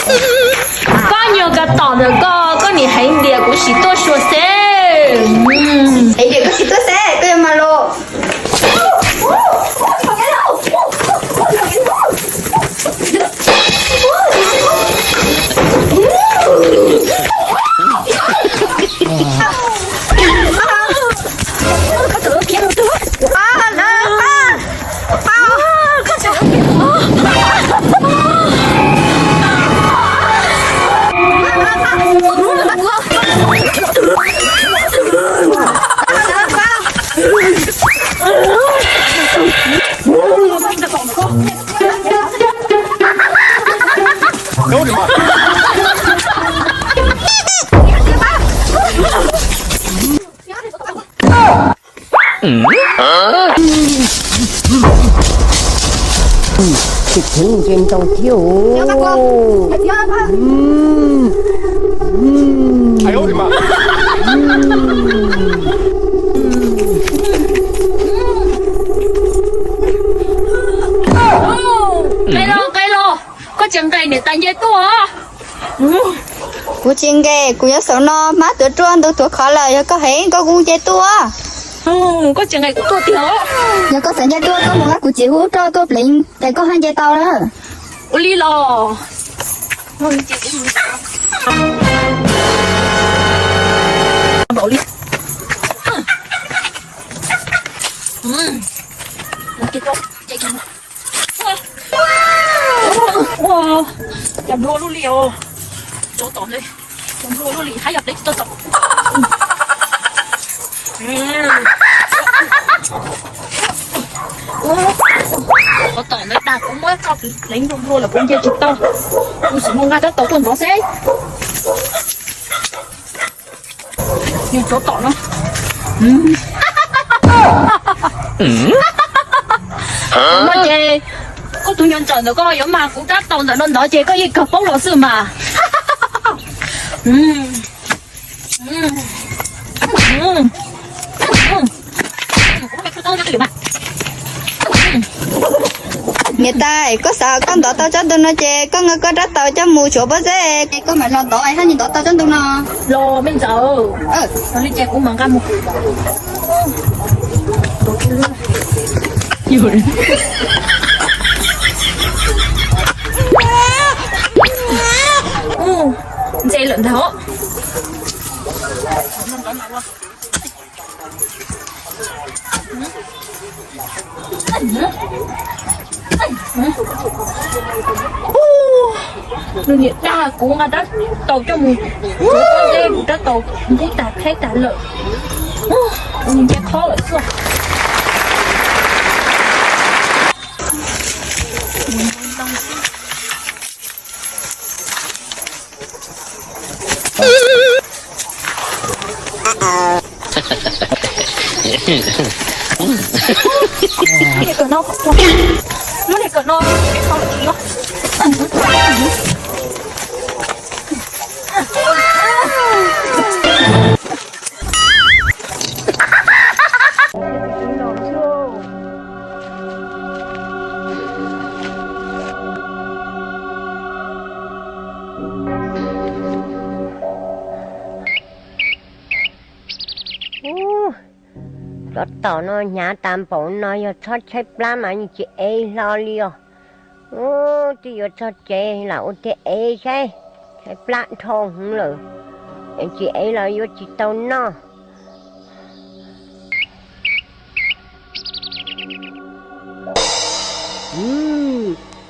Koj nyuag ka tom ntawm koj, koj nim heev diam kuv sim tuaj xyuas seb. Heev diam kuv sim tuaj seb koj yuav mas los. Tsis kheev ntsia ntoo thiab. Nqes los, nqes los, koj tsis nqes niam tais nce tuaj. Kuv tsis nqes, kuv yuav xaum no hmab tuav ruaj ntau tuav khov lawm, yog koj heev koj kuj nce tuaj. Koj tsis nqes kuv tuaj tiag. Yog koj xav nce tuaj koj mus nqa kuv txiv hub rau tuaj pleev ces koj haj nce tau na. Ua li los. Ua, cov nplua lub li os. Cov tom ntawd, cov nplua lub li hab yog pleev tsis tau tom. Cov tom ntawd dag kuv muab tso pleev nplua nplua lawm kuv nce tsis tau. Kuv sim mus nqa rab taus tuaj ntov seb. Yus cov tom no. No ces koj tus nyuag ntsawm ntawm koj yuav mag kuv rab taus ntawm no ntov ces koj yeej kawg poob los xwb mas. Niam tais, koj xav koj ntov tau tsob ntoo no ces koj nqa koj rab taus coj mus tshuav pob zeb, koj mam los ntov hab ntov tau tsob ntoo no. Los me ntxawm, li ces kuv mam nqa mus. Ntse lawm ntag. Nws niam dag kuv nqa rab taus coj mus, kuv rab taus ntub tag qheb tag lawm. Nws nce qhob lawm xwb. Ub, tsov tom no hnyav tas npaum no yog txhob tshaib plab mas yeej tsis ev hlo li os. Ub, twb yuav txog tsev lam ua tiag ev saib, tshaib plab dhau hwv lawm, tsis ev los yuav tsis tau noj.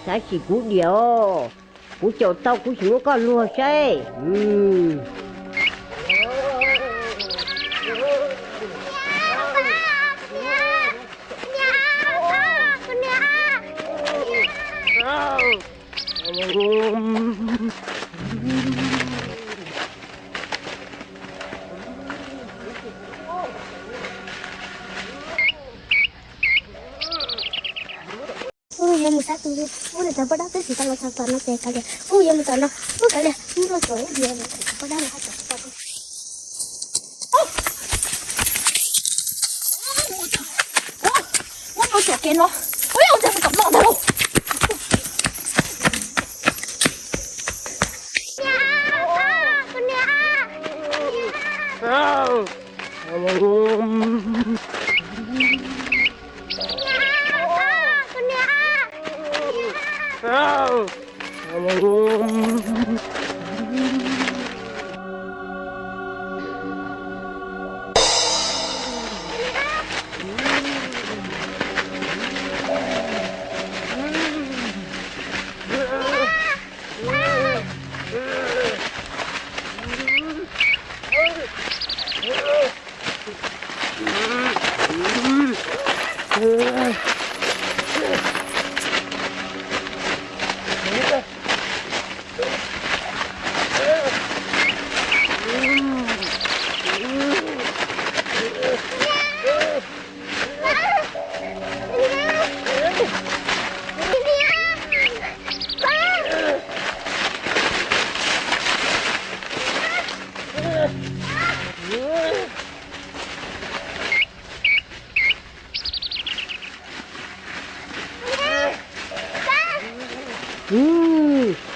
Xav sim kuv diam os, kuv caum tau kuv sim muab koj luag saib. Kuv yuav mus sab tus, kuv nws cov poj dab twb tsis tau los txog tom no ces kav liam, kuv yuav mus tom no, kuv kav liam, kuv mus tom ub diav, cov poj dab los haj tseem tsis tau. Ua, ua, ua, ua, ua, ua, ua, ua, ua, ua, ua, ua, ua, ua,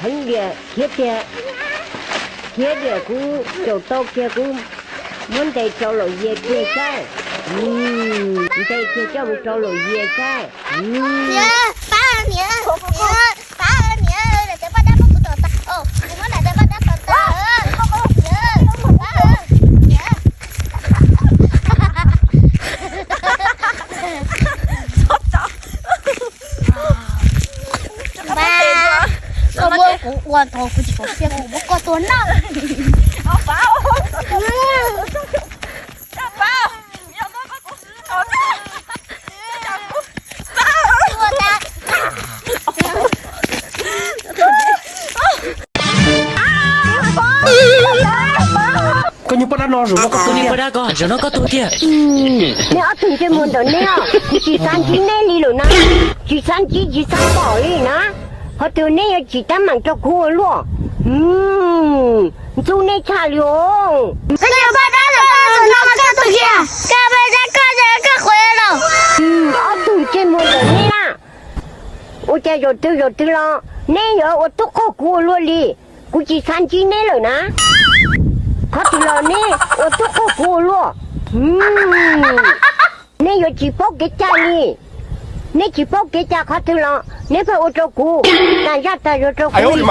Heev diam, khiav tiag, khiav diam, kuv caum tau kiag kuv muab ntes rau Laum Yias kiag saib. Ntes kiag coj mus rau Laum Yias saib. Koj muab kuv ua tau, kuv tsis pom xiab, kuv muab koj tua noj. Koj nyuag poj dab no, zaum no koj tuag tiag. Zaum no koj tuag tiag. Neb ob tug ntsej muag ntawm neb os, kuv tsis xav ntsib neb li lawm na. Tsis xav ntsib tsis xav pom li na. Qhov twg neb yuav tsis tab meeg rau kuv ua luaj. Ntxub neb tshaj li os. Koj nyuag poj dab, zaum no koj tuag tiag. Koj poj dab, koj, koj qhuav los. Ob tug ntsej muag ntawm neb na. Ua cas zaum twg zaum twg los neb yuav ua tub qaug kuv ua luaj li. Kuv tsis xav ntsib neb lawm na. Qhov twg los neb ua tub qaug kuv ua luaj. Neb yuav tsis paub kev cai li. Neb tsis paub kev cai qhov twg los neb pheej ua rau kuv tas zaj tas zog rau kuv li xwb.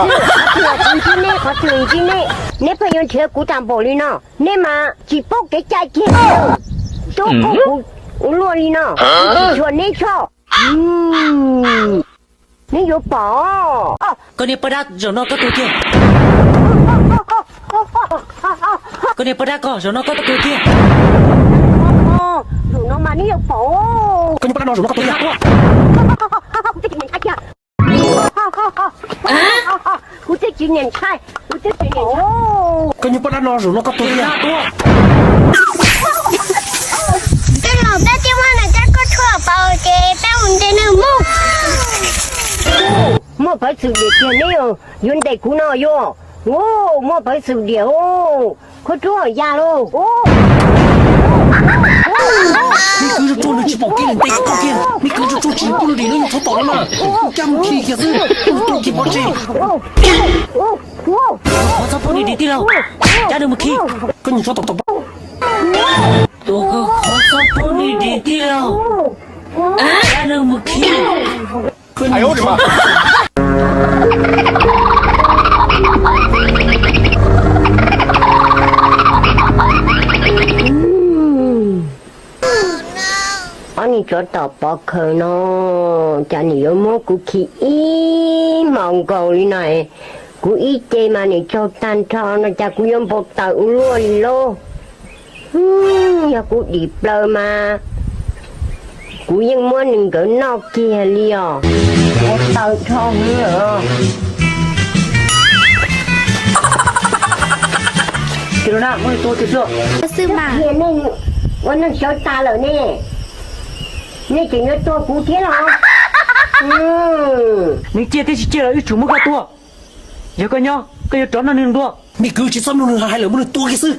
Qhov twg los kuv ntsib neb, qhov twg ntsib neb, neb pheej yuav nrhiav kuv tas npaum li no. Neb mas tsis paub kev cai kiag li. Tub qaug kuv ua luaj li no, kuv tsis tshua neb choj. Neb yuav pom. Koj niag poj dab, zaum no koj tuag tiag. Koj niag poj dab koj, zaum no koj tuag tiag. Zaum no mas neb yuav pom. Koj niag poj dab no, zaum no koj tuag tiag. Kuv twb tsis niam ntshai, kuv twb tsis niam ntshai. Koj niag poj dab no, zaum no koj tuag tiag. Tej laus tab tsis muaj neeg cab koj tshuaj pau ces peb mus ntes nws mus. Muaj peev xwm diam tiag neb yuav ntes kuv no yuav. Muaj peev xwm diam, khuab rub hauv ya lauj. Nej kwv tsuag tsuag nws tsis pom kiag nws ntes koj kiag, nej kwv tsuag tsuag tsis pub nws dim no yus txhob tom no na. Cab mus khi kiag xwb, tua kiag pov tseg. Tus khov txhob pub nws dim tij laug, cab nws mus khi. Koj nim txhob tom tom. Tus khov txhob pub nws dim tij laug, cab nws mus khi. Ob niag tsov tom pov khawv no, cas nim yuav muab kuv khi ib hmos nkaus li no. Kuv ib ce mas nim tsaug tag nrho no, cas kuv yuav npau taws ua luaj li lauj. Yog kuv dim plaws mas kuv yeej muab nws nkawd noj kiag li os. Npau taws nrho heev lawm. Xwb mas. Nej ua neeg sawv tas lawm ne, nej tseem yuav tua kuv thiab los? Nws ciaj thiab tsis ciaj los wb tsum muab koj tua. Yog koj nyob koj yuav rov noj nws ntua. Me kwv tsis txhob mloog nws hais lawm, muab nws tua kiag xwb.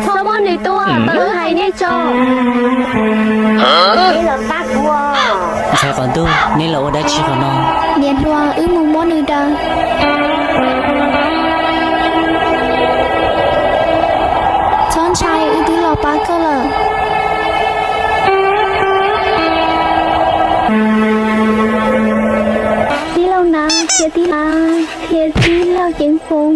Txhob muab nws tua, wb hais nej tso. Ntxhais qhov ntuj, neb los ua dab tsi qhov no? Niam hluas, wb mus muab nws daws. Tij laug thiab tij laug Ceev Foob,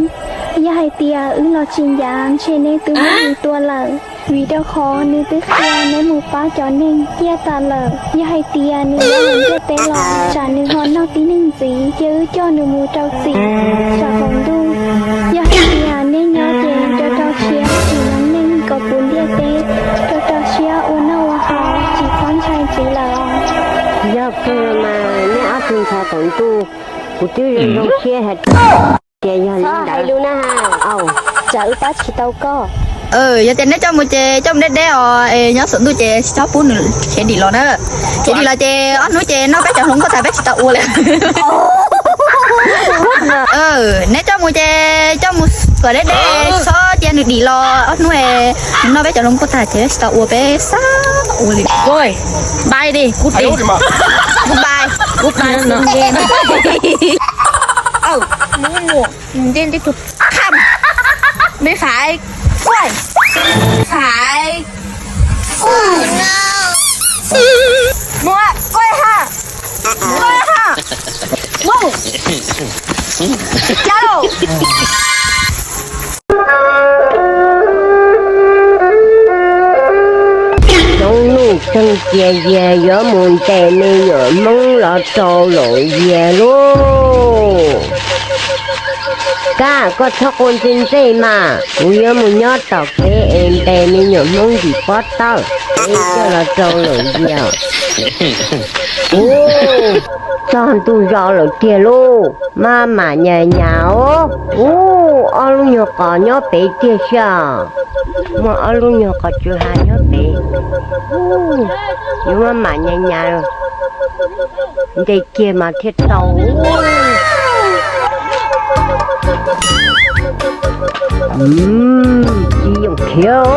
yog hais tias wb los tsis ncav ntshe neb twb muab nws tua lawm, vim rau qhov nws twb qhia neb mus pab cov neeg ciaj tas lawm. Yog hais tias nws nyob hauv ntiaj teb los tsam nws ho noj tib neeg ntxiv, cia wb coj nws mus rau txim saum qaum ntuj. Yog hais tias neb nyob ces rau rau siab tsim noob neej kom puv ntiaj teb, rau rau siab ua noj ua haus tsis txhob ntshai ntxiv lawm. Yog kawg mas neb ob tug ntxhais qaum ntuj, kuv twb zoo zoo siab hais tias yog li ntawd. Hais lus na has, tsam wb pab tsis tau koj. Yog tias neb coj mus ces coj mus deb deb os, nyob saum ntuj ces tsis txhob pub nws khiav dim los na. Khiav dim los ces ob hnub ces noj peb cov hluas nkauj tas peb tsis tau ua li. Neb coj mus ces coj mus kom deb deb, txhob cia nws dim los ob hnub nws noj peb cov hluas nkauj tas ces peb tsis tau ua, peb xav ua li. Bye đi, good day. Goodbye. Goodbye. Ntej ntej tus kham, mej phải quay, phải quay, muab quay ha, quay ha, mus, chalo. Coob leej txeeg cia yias yuav mus ntes me nyuam Hmoob los rau lawm yias lauj. Kab, koj txhob quaj ntxej ntxej mas, kuv yuav mus nyob tom kev es ntes me nyuam Hmoob ntim pob tawb es coj los rau lawm yias. Ub, txog ntuj zos lawm tiag lauj, maj mam nyas nyas os. Ub, ob lub nyuag qos nyob pem tiag sab. Muaj ob lub nyuag qos tsw ha nyob pem. Ub, yuav maj mam nyas nyas, ntes kiag mas thiaj tau. Tsis yoom khiav,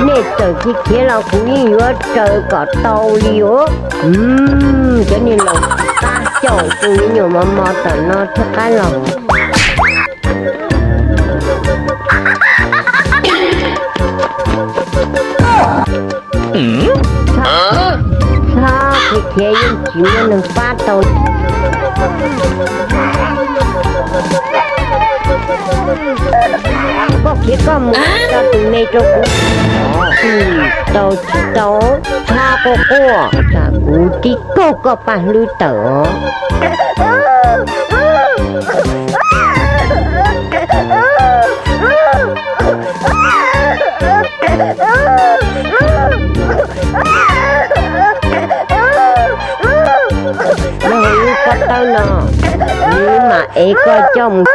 nej txawm tsis khiav los kuv yeej yuav raws kom tau li os. Cov niag laus qab caum tus me nyuam mos mos tom no thiaj qab los. Txhob khiav, yeej tsis muaj neeg pab tau. Koj khiav koj mus, tso tus me rau kuv. Tsis tau, tsis tau, txhob quaj quaj, tsam kuv tib kaug koj paj hlwb tawm os. Los lub pob tawb no, kuv mam ev koj coj mus.